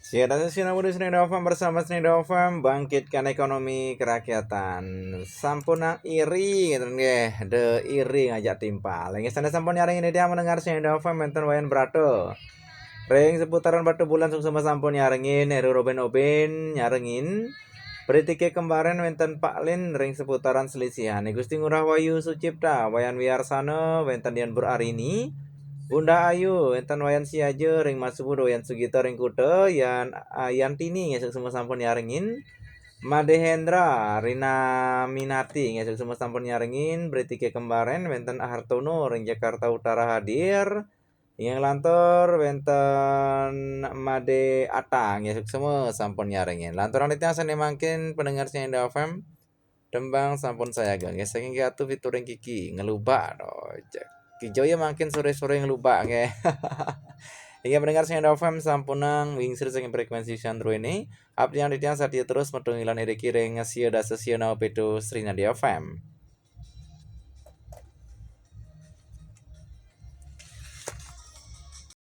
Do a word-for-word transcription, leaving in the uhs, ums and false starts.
Siap, datang sini Budi Seni Dofam bersama Seni Dofam, bangkitkan ekonomi kerakyatan. Sampun nang iri, gitu nggih. De iri ngajak timpal. Nggih, sana sampun nyarengin dia mendengar Seni Dofam, wenten Wayan Brato. Ring seputaran Batu Bulan, suksma sampun nyarengin, Heru Robin Obin nyarengin. Pritike Kembaren wenten Pak Lin ring seputaran Selisihan. Gusti Ngurah Wayu Sucipta, Wayan Wiarsana, wenten Dian Bur Arini. Bunda Ayu, wenten Wayan Siaja, ring Mas Bud, Wayan Sugita, ring Kuta, Yan, ah, Yantini, nggih suksma sampun nyarengin. Made Hendra, Rina Minati, nggih suksma sampun nyarengin. Pritike Kembaren, wenten Hartono, ring Jakarta Utara hadir. Ing lantur wenten Made Atang, nggih suksma sampun nyarengin. Lanturang titiang sane mangkin pendengar Seni Dofam, tembang sampun sayaga, nggih saking Ki Atu featuring Kiki, Ngelubak. Aduh, ja-, Ki Joya mangkin sore-sore ngelubak, nggih. Inggih pendengar Seni Dofam, sampunang wingsir saking frekuensi siaran ini. Abdi titiang satia terus metungilan iriki ring sia dasa sia nol pitu Sri Nadi F M.